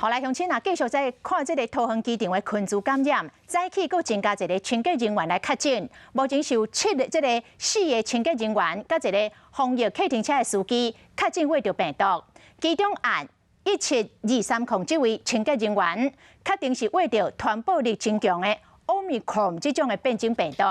好來，鄉親啊，繼續再看這个桃園機場的群聚感染，早起閣增加一个清潔人員來確診。目前是有七个這个四个清潔人員，佮一个防疫客停車的司機確診秽著病毒。其中案17230這位清潔人員，確定是秽著傳播力真強的 Omicron 這種的變種病毒。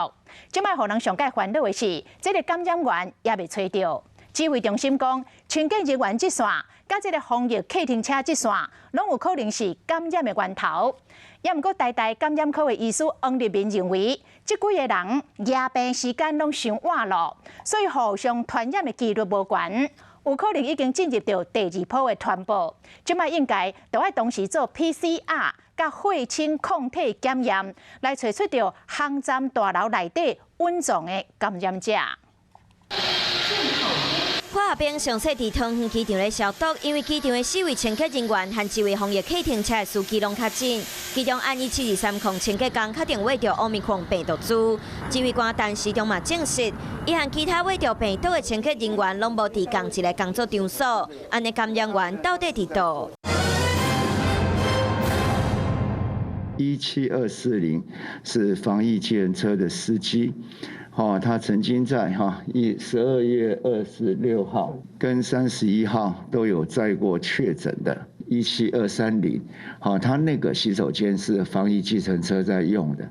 這擺予人上蓋煩惱的是，這个感染源猶未揣著。指揮中心講，清潔人員這線，佮這个防疫客停車這線，攏有可能是感染的源頭。也毋過台大感染科的醫師黃立民認為，這幾个人染病時間攏傷晚囉，所以互相傳染的幾率無懸，有可能已經進入著第二波的傳播。這擺應該著愛同時做 PCR 佮血清抗體檢驗，來揣出著航站大樓內底隱藏的感染者。化學兵詳細佇桃園機場咧消毒，因為機場的四位清潔人員和一位防疫客停車的司機攏確診，其中案17230清潔工確定秽著 Omicron 病毒株。指揮官陳時中嘛證實，伊和其他秽著病毒的清潔人員攏無佇仝一个工作場所，按呢感染源到底佇佗？ 17240是防疫計程車的司機。哦，他曾經在哈12月26號跟31號都有載過確診的17230，好，他那個洗手間是防疫計程車在用的。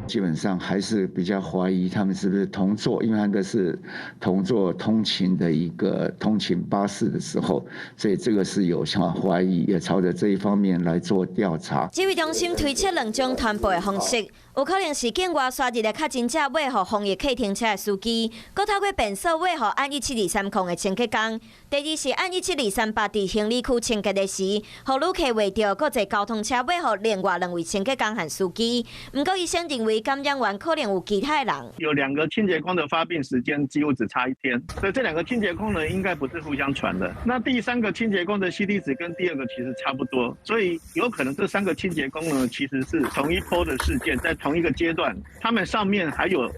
基本上還是比較懷疑他們是不是同坐，因為那個是同坐通勤的一個通勤巴士的時候，所以這個是有懷疑，也朝着這一方面來做調查。指揮中心推測兩種傳播的方式，有可能是境外輸入的確診者餵予防疫客停車的司機，閣透過便所餵予案17230的清潔工。第二是案17238佇行李區清潔的時，予旅客秽著，閣坐交通車餵予另外兩位清潔工和司機。毋過醫生認為感染源可能有其他人。有兩個清潔工的發病時間幾乎只差一天，所以這兩個清潔工呢，應該不是互相傳的。那第三個清潔工的 CT 值跟第二個其實差不多，所以有可能這三個清潔工呢，其實是同一波的事件，在同一個階段，他們上面還有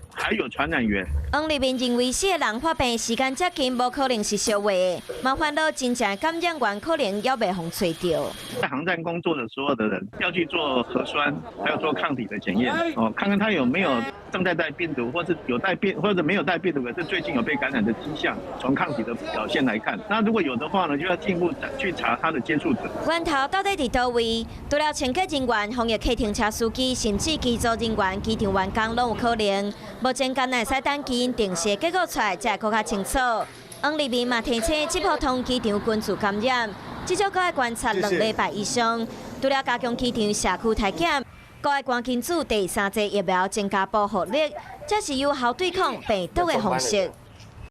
傳染源。黃立民認為四個人發病時間接近，無可能是相秽的，嘛煩惱真正感染源可能猶未予揣著。在航站工作的所有的人要去做核酸，還要做抗體的檢驗，哦，看看他有沒有正在帶病毒，或是有帶病，或者沒有帶病毒，可是最近有被感染的跡象。從抗體的表現來看，那如果有的話呢，就要進一步去查他的接觸者。源頭到底佇佗位？除了清潔人員、防疫客停車司機，甚至機組人員、機場員工攏有可能。目前敢若會使等基因定序結果出來，才會閣較清楚。黃立民嘛提醒，這波桃園機場群聚感染，至少閣愛觀察2禮拜以上。除了加強機場社區篩檢，閣愛趕緊注第三劑疫苗增加保護力，才是有效對抗病毒的方式。